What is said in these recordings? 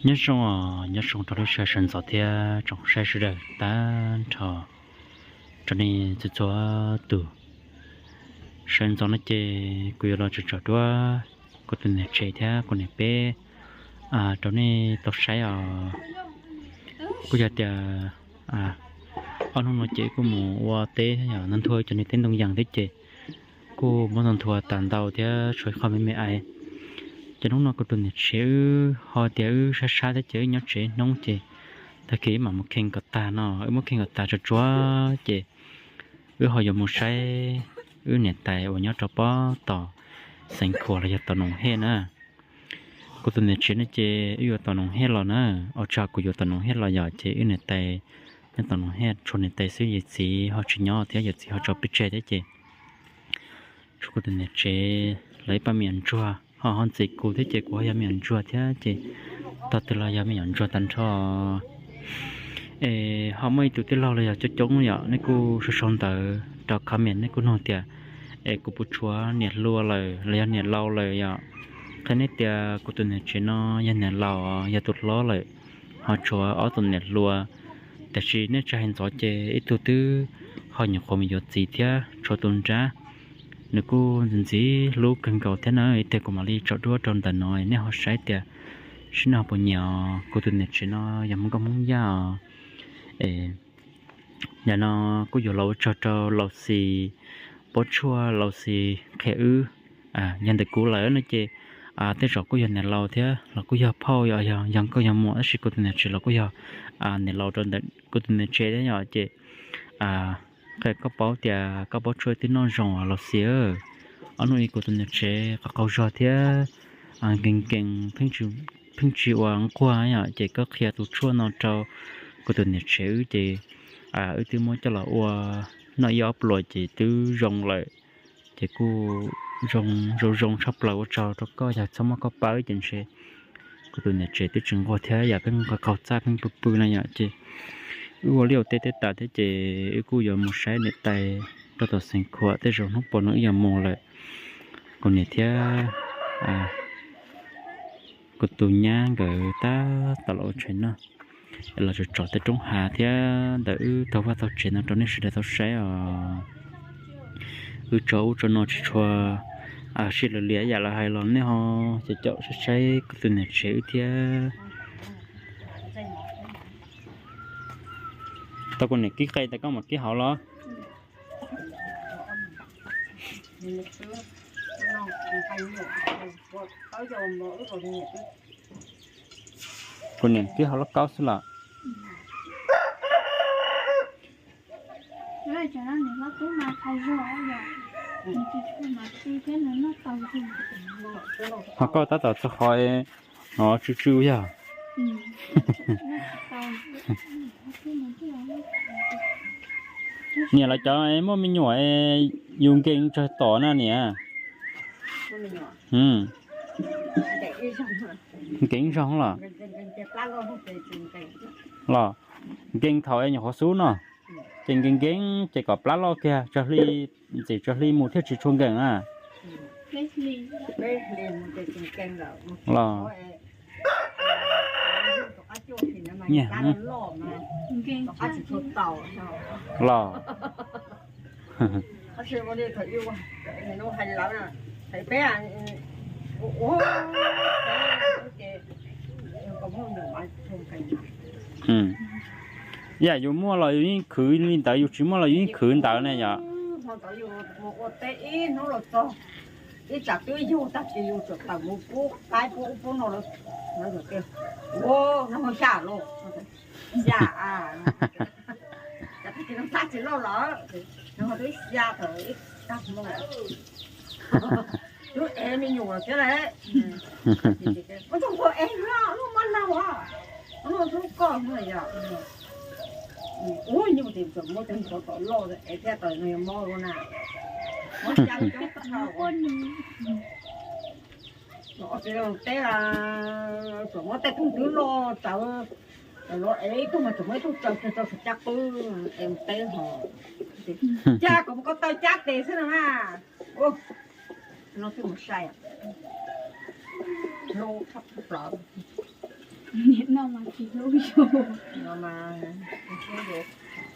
Nyob zoo, nyob zoo rau lub sij hawm sawv ntxov thiab tsoom saib sawv daws tag nrho, rau nej txhua txhua tus. Sawv ntxov no ces kuv yuav los tsom tsom duab kuv tus niam tsev thiab kuv niam peb rau nej tau saib os. Kuj yog tias ob hnub no ces kuj mus ua teb thiab yom, nthua cov niag teb ntoo yees thiab ces kuj muab nthua tas ntau thiab tshuav ib qho me me aiv. Ces hnub no kuv tus niam tsev wb ho tias wb sab sab thiab ces wb nyob tsev hnub ces tag kis wb mam mus kheej kom tag no, wb muab kheej kom tag tsuag tsuag ces wb ho yuav mus saib wb niam tais uas nyob rau pob tom Xeev Khuam los yog tom Noom Hej na. Kuv tus niam tsev no ces wb yuav tom Noom Hej los na, ua tsaug kuv yuav tom Noom Hej los yom, ces wb niam tais nyob tom Noom Hej, tshuav niam tais xwb, yawm txiv ho tsis nyob thiab, yawm txiv ho tso peb tseg thiab ces tshuav kuv tus niam tsev lawv ib pab me nyuam ntsuag ho ho ntxiv kuv thiab ces kuv ho yog me nyuam ntsuag thiab ces tog twg los yog me nyuam ntsuag tag nrho. Es ho muaj ib tug tij laug los yog coob coob yom, nej kuj sau sau ntawv rau comment, nej kuj nug tias es kuv puas tshuav niam hluas lawm los yog niam laus lawm yom. Qhia nej tias kuv tus niam tsev no yog niam laus, yog tus hlob lawm, ho tshuav ob tug niam hluas. Tiam sis nej tsa hais ntxov ces ib tug twb ho nyuam qhuav mus yuav txiv thiab, tshuav tus nrab nws kuj ntxim ntxim hlub kawg nkaus thiab na. Ib teg kuv mam li tsom duab rau ntawm no, nej ho saib tias seb nej ho puas nyiam os. Kuv tus niam tsev no yog Hmoob Nkauj Hmoob Yaj os. Yam no kuj yuav los ua tsaug rau Laus Xis Pob Tshuaj, Laus Xis qhia wb. Yog ntawm kuv lawm no ces tej zaum kuj yog niam laus thiab los kuj yog phauj, yog nkauj yog muam, tab sis kuv tus niam tsev los kuj yog niam laus rau ntawm kuv tus niam tsev thiab yom. Ces qhia koj paub tias koj Pob Tshuaj twb noj zoo Laus Xis. Ob hnub ib kuv tus niam tsev qaug qaug zog thiab nkees nkees, pheej tsis ua nquag yom, ces koj qhia tus tshuaj no rau kuv tus niam tsev wb ces wb twb muab coj los ua noj ib ob pluas ces twb zoo lawm. Ces kuj zoo zoo zoo tshaj plaws, ua tsaug rau koj, yog txhob muab koj pab ces ntshe kuv tus niam tsev twb tsis nquag thiab yom, pheej qaug qaug txaj pheej pw pw no yom. Ces wb ua liaj ua teb teb tas thiab ces wb kuj yuav mus saib niam tais rau tom Xeev Khuam, tej zaum hnub puas no wb yuav mus lawm. Kuv niam thiab kuv tus nyab nkawd tab tom los ua tshais noj, los tsom tsom tej roob hav thiab ntawm wb taug vaj taug tsev no rau nej sawv daws tau saib os. Wb tso ub tso no tsis tshua sib lwm liam yam lawv hais los nej ho caum caum saib saib kuv tus niam tsev wb thiab. Tau kuv niam kib qe ntawd koj mam kib hauv los? Kuv niam kib hauv lauj kaub xwb los? Ho koj tab tom txog qhov no tsw tsw yog? Niam, lawv cov muaj me nyuam yus nkees tsawg tom na niam? Nkees zoo los? Los nkees thaum nyuam qhuav xub no, ces nkees nkees ces kom plab loj kiag, tsawg hli, ntxim tsawg hli mus thiaj tsis tshua nkees na. Los nyiam los? Yam yus muaj los yus yeej khwv li ntawd, yus tsis muaj los yus yeej khwv ntawd ne yom. Ib tsam twb yug tag kis yus tseem tawm mus pub qaib pub ub pub no lawm, lawv tias, ua, no xya lauj, xya a, tag kis no xya tsis lauj lawm, no twb xya thaum ib tag hmo, twb ev me nyuam thiab lawm. Ua tsaug ua ev lub mab laug, lub koj yog, ua nyuj tis tseem muab cov ntxhov tom loj ev thiab tau no yog mob lawm na. Mob xya coob tag. Teb, tseem muab tej tug twb loj tsawv, los ev ib tug mas tseem muab ib tug tsawv kiag rau saum caj qwb ev mus teb ho. Cas kom mus ko taw cab tes xwb no na. No twb mus sai, no tshaj plaws. Niam no mas tsis hlub yus. No mas tsis hlub yus.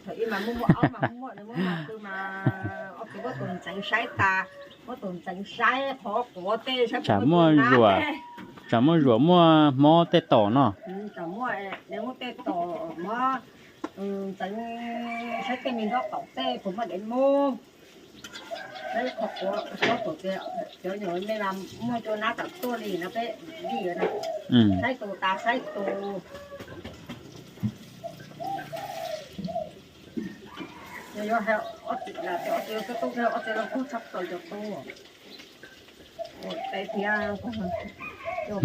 Thaum ub mas muaj muaj aub mas muaj muaj nws muab mas pw mas ob tug muab tus ntxeev saib tas, muab tus ntxeev saib qhov quav tej saib puas muaj zuam, tsam muaj zuam muaj hmob tej tom no. Tsam muaj, muab tej tom mov ntxeev saib tej me nrob tom tej puas muaj dev mub. Saib qhov quav, saib tus tias cov nyuam me mas muaj cua nab tom tuaj li no peb li na. Saib tus tas saib tus. Yog ob txiv, ob txiv tub tub, ob txiv loj kub tshaj plaws cov tub.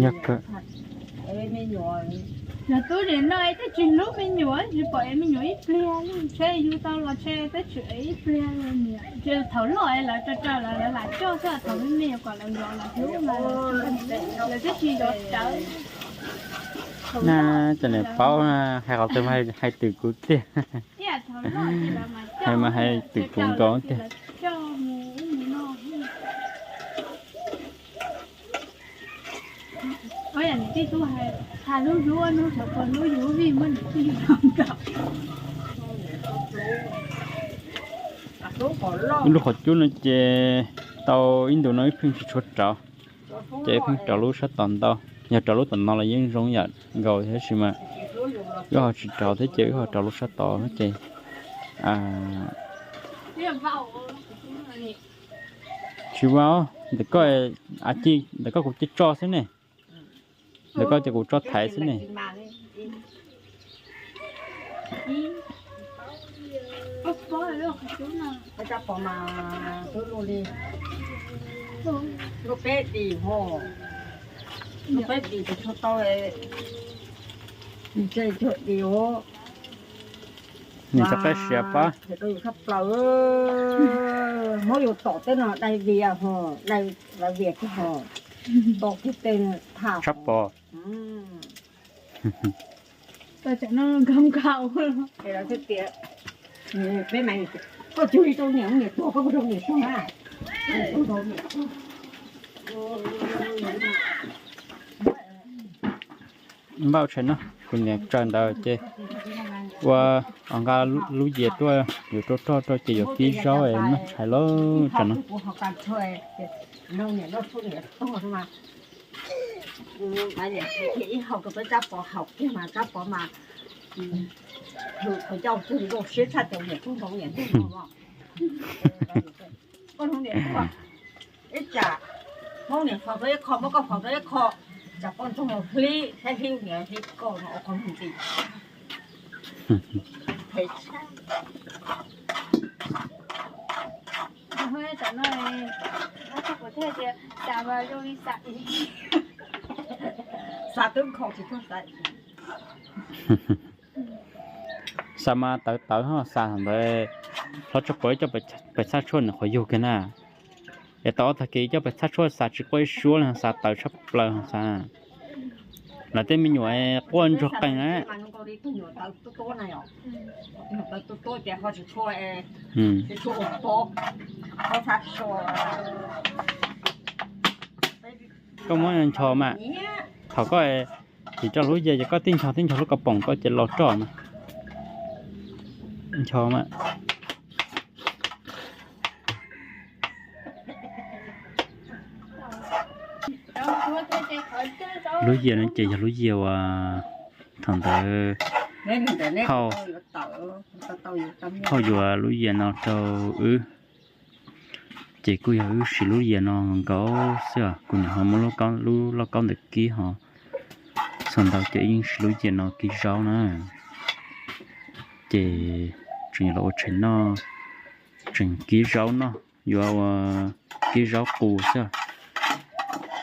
Yog kawg. Yog tub nim no es twb tsis hlub me nyuam, tsis pom ev me nyuam ib pliag li, ntshe yug tau los ntshe twb tsis ev ib pliag li. Thaum loj es lawv raws raws lawv, lawv lam coj xwb, thaum me me yuav kom lawv zov lawv hlub mas lawv twb tsis zov rawv. Na, cov niam paub hais qhov twg mas hais twm kuv tiag. Hais mas hais twm kuv nkaus tiag. Tij tub hais, hais lub hlub hnub xyov puas hlub yus vij muab niam tij hlub nkaus. Ib lub qhov cub no ces tau ib ntus no wb pheej tsis tshua rauv, ces wb pheej rauv lub sab tom ntau. Yog rauv lub tom no los yeej zoo yam nkaus tab sis mas wb ho tsis rauv thiab ces wb ho rauv lub sab tod ces tsis vau. Ntawm koj, a ci, ntawm koj kuv cia tso xwb ne. Ntawm koj ces kuv tso thaiv xwb ne. Lub peb dim ho, lub peb dim tsis tshua tau, ntshe tsuag dim os. Nim txog qab siav pab. Tshaj plaws, muab yus tom tej no dai vias ho, dai vias kiag ho, tom kiag tej tham tshaj pom. Tau cov no nkag nkag ua los. Ces lawv thiaj tias, peb mas, koj cuag li rau niam, niam tuag koj puas rau niam tuag na? Npaj tshais no, kuv niam tsaws ntawd ces ua, nqa lub yias tuaj yuav rau roj rau ces yuav kib zaub noj tshais lauj tsam no. Ib hau rau peb Tsab Pov haus kiag mas Tsab Pov mas, qhov ncauj tug zoo siab tshaj cov niam tub hloov niam tub hloov os. Koj hloov niam tub, ib tsam Hmoob niam faus rau ib qho, muab koj faus rau ib qho, tsam poj ntxoog los hlib, saib hlib niam hlib koj no ua qhov ntxim. Xav twb nkhaus tsis tuag xav. Xav mas tawv tawv ho xav ntawd, hlob Tsab Pov coj pem txhaj tshuaj nws qhov yug kiag na. Es tau ob tag kis coj pem txhaj tshuaj xav tsis quaj ib suab li, xav tawv tshaj plaws xav. Lawv tej me nyuam quaj ntsuag qees na. Koj muab ncho mas, thaum koj tsis coj lub yias ces koj tib ncho tib ncho lub kauj poom koj ces los roj mas. Ncho mas. Lub yias no ces yog lub yias uas thaum ntawd phauj, phauj yuav lub yias no rau wb. Ces kuj yog wb siv lub yias no nkaus xwb os. Kuv niam ho muab lub lauj kaub ntawd kib ho, txog ntawd ces wb yeej siv lub yias no kib zaub na. Ces tseem yuav los ua tshais noj, tseem kib zaub noj, yuav ua kib zaub qus xwb.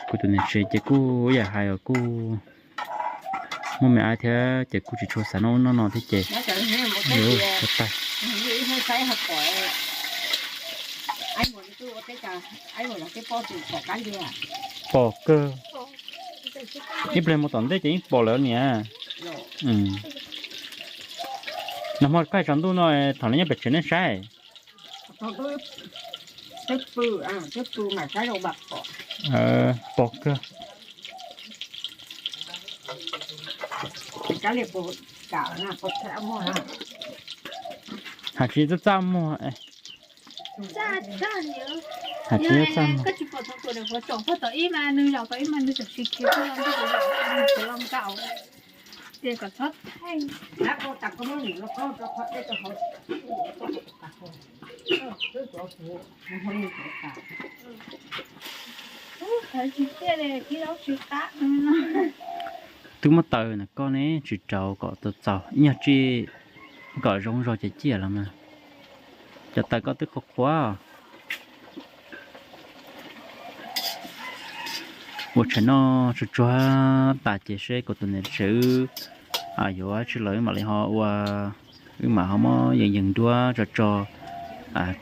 Kuv tus niam tsev ces kuj yam hais os, kuj muaj me ab thiab ces kuj tsis tshua xav noj ub noj no thiab ces tag. Pom kawg. Ib pliag mus tom ntej ces yeej pom lawm niam. Nag hmo kaj tsaus ntuj no thaum no nyob pem tsev nej saib. Pom kawg. Has tsis txaj txaj muag, has tsis txaj muag. Twb muab taws na koj ne, tsis rau kom tau txaus ib nyuag tsij kom zoo zog ces ciaj los mas. Cov taws koj twb qhuav qhuav. Ua tshais noj tsuag tsuag tas ces seb kuv tus niam tsev yuav tsis los wb mam li ho ua, wb mam ho muab yees yees duab tso tso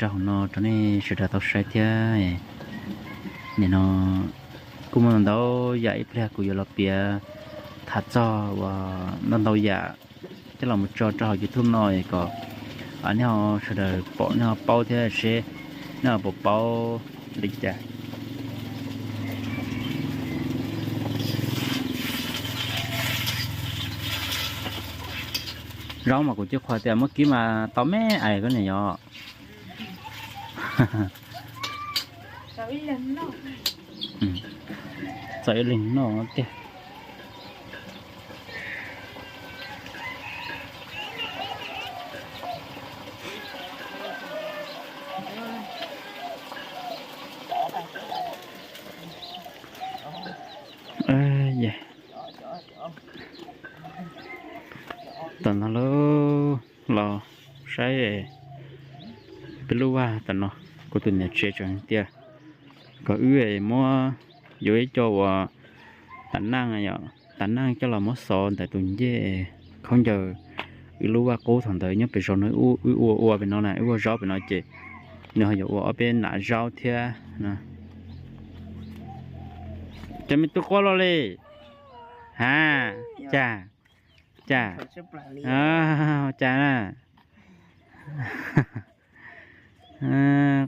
rau hauv no rau nej sawv daws tau saib thiab. Nim no kuj muaj ntau yam, ib pliag kuv yuav los piav tham txog uas ntau ntau yam coj los mus tso rau hauv YouTube no es kom nej ho sawv daws pom nej ho paub thiab seb nej ho puas paub li cas. Zaub mas kuv cia qhuas tias muab kib mas tau me ais koj niam yom. Txawm ib leeg noj tiag. Tam no lawm los saib peb lub vaj tam no, kuv tus niam tsev tseem tias kom wb muab yuav ib co uas tas neej, tas neej coj los muab xov ntawm tus ncej khaub ncaws wb lub vaj qub thaum ntawd nyob pem zos no, wb ua ua pem no na, wb ua zaub pem no ces nws ho yuav ua ob peb nam zaub thiab. Cov me tub quaj luaj li. Ha, cas, cas, cas na.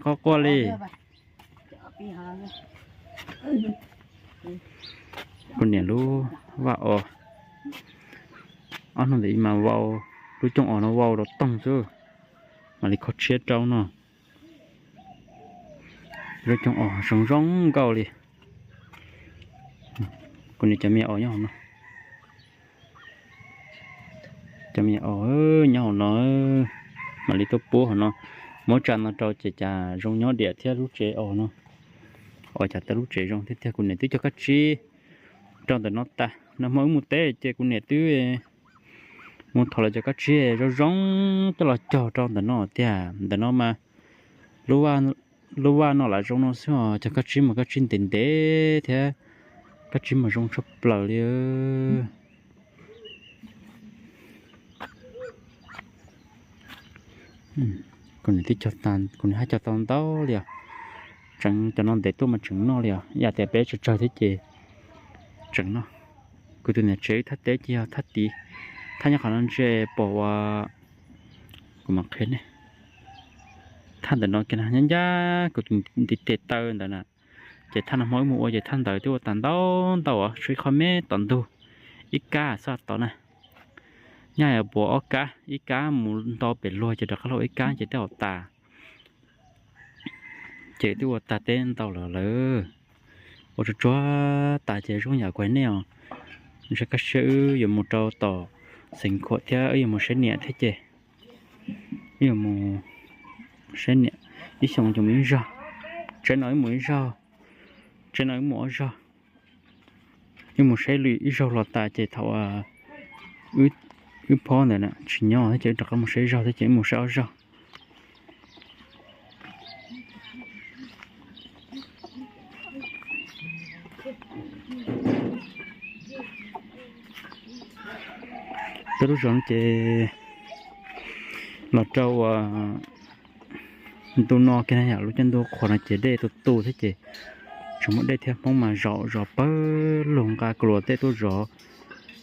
Quaj quaj li. Kuv niam lub vaj os, ob hnub ntawd mas vau, lub cooj os no vau rau toog xwb, mam li kho tshiab rau no. Lub cooj os zoo zoo nkauj li. Kuv niam cov me nyuam os nyob hauv no. Cov me nyuam os nyob hauv no, mam li tuaj pub hauv no. Muab tsa no rau ces cas zoo nyob diam thiab lub tsev os no. Os cas tau lub tsev zoo thiab tiag. Kuv niam twb cog kab tsib rau ntawm no tas, nag hmo wb mus teb ces kuv niam twb mus thov lawv cov kab tsib zoo zoo coj los cog rau ntawm no tiag. Ntawm no mas lub vaj no lam zoo no xwb os, cov kab tsib mas kab tsib ntev ntev thiab, kab tsib mas zoo tshaj plaws li. Kuv niam twb cog tag, kuv niam haj cog tau ntau li os. Tseem cov no ntev tuaj mas tseem noj li os, yam tias peb tsawg tsawg thiab ces tseem noj. Kuv tus niam tsev thaj teb ces yog thaj tid, thaj nyob qhov no ntshe pom ua, kuv mam qhia nej. Thaj ntawm no kiag na, nyob ncaj kuv tus ntiv tes taw ntawd na. Ces thaj no hmo wb mus ua ces thaj ntawd twb ua tas ntau ntau os, tshuav ib qho me tom ntug, ib kab xwb tod na. Nyaj puas ob kab, ib kab mus nto pem luag ces rov qab los ib kab ces twb ua tas. Ces twb ua tag teb ntau lawm lawm. Ua tsuag tsuag tas ces zoo yam kuv hais nej os, ntshe kaj siab wb yuav mus rau tom Xeev Khuam thiab wb yuav mus saib niam thiab ces wb yuav mus saib niam ib xyoos ces mus ib zaug. Tsev no wb mus ib zaug, tsev no wb mus ob zaug. Wb mus saib lwm ib zaug los tas ces thaum wb phob ntawd na tsis nyob thiab ces wb rov qab mus saib ib zaug thiab ces wb mus saib ob zaug. Peb lub zos no ces los rau uas ntu no kiag na yom, lub caij ntuj qhuav no ces dej tu tu thiab ces tseem muaj dej thiab. Hmoob mas zov zov pawg lug nqa kluas tej tuaj zov,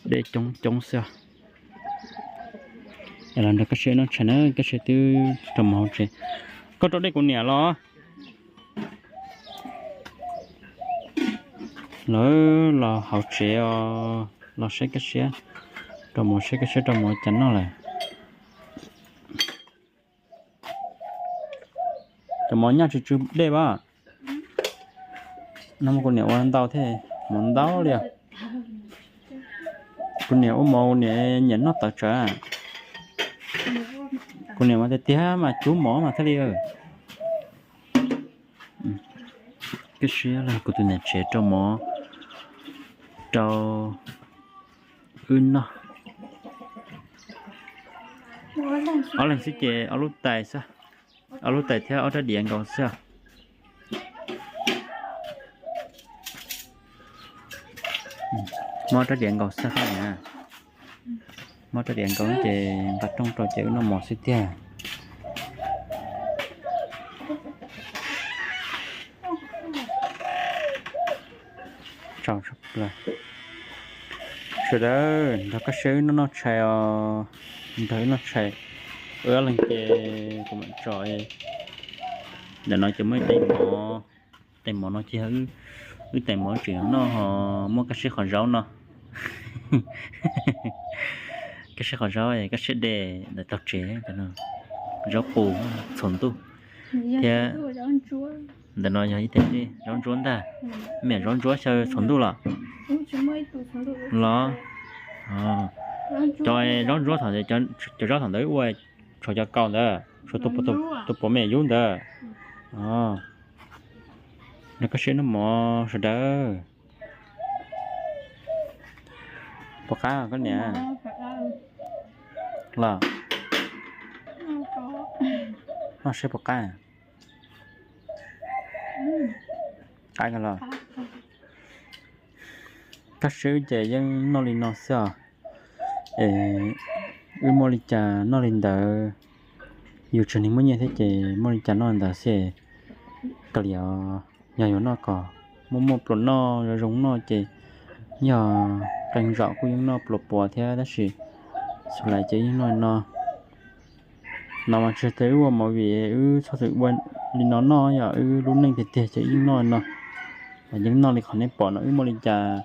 dej coob coob xwb. Los nrog koj tsheb noj tshais na, koj tsheb twb rau mus hauv tsev. Koj rau dej kuv niam los? Lawv los hauv tsev os. Los saib kaj siab rau mov, saib kaj siab rau mov cas noj lawm. Cov mov nyaj tsw tsw dej as. No kuv niam ua ntau thiab, mov ntau li os. Kuv niam ua mov, kuv niam nyiam noj tawv tsawv. Kuv niam mas tiag tiag mas cub mov mas thiaj li. Kaj siab los kuv tus niam tsev rau mov rau wb noj. Ob leeg xwb ces ob lub tais xwb, ob lub tais thiab ob rab diav nkaus xwb. Muab rab diav nkaus xwb thiab na. Muab rab diav nkaus ces nqa rooj rau ces wb noj mov xwb tiag. Sawv daws nrog kaj siab wb noj noj tshais os, nrog wb noj tshais. Wb ob leeg ces kuv mam tso. Ntawm no ces muaj ib tais mov, tais mov no ces wb tais mov tseem noj ho muaj kaj siab qhov zaub no. Kaj siab qhov zaub, kaj siab de ntawm tog tsev, zaub qus txhuas ntuj thiab. Ntawm no yog ib tais dej zaub ntsuab ntag, me zaub ntsuab xyaw txhuas ntuj los. Los, cov zaub ntsuab thaum, cov zaub thaum ntawd ua tshuav cov kaus ntawd, tshuav tus puav me yub ntawd. Nrog kaj siab noj mov sawv daws. Puas qab koj niam? Los, noj seb puas qab. Qab kawg los. Kaj siab wb ces yeej noj li no xwb os. Es wb muaj li cas noj li ntawd. Yus tseem neeg muaj nyiaj thiab ces muaj li cas noj li ntawd xwb. Kav liam, yog yuav noj kom muaj muaj pluas noj, zoo zoo noj ces yog qee zaum kuj yeej noj pluas puas thiab, tab sis xav lais ces yeej noj li no. No mas tsis tias wb ua movie, wb txhob txwm ua li no noj, yog wb lub neej tiag tiag ces yeej noj li no. Yeej noj li qhov nej pom no, wb muaj li cas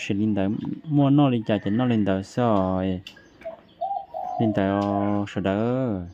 siv li ntawd, muaj noj li cas ces noj li ntawd xwb os. Li ntawd sawv daws.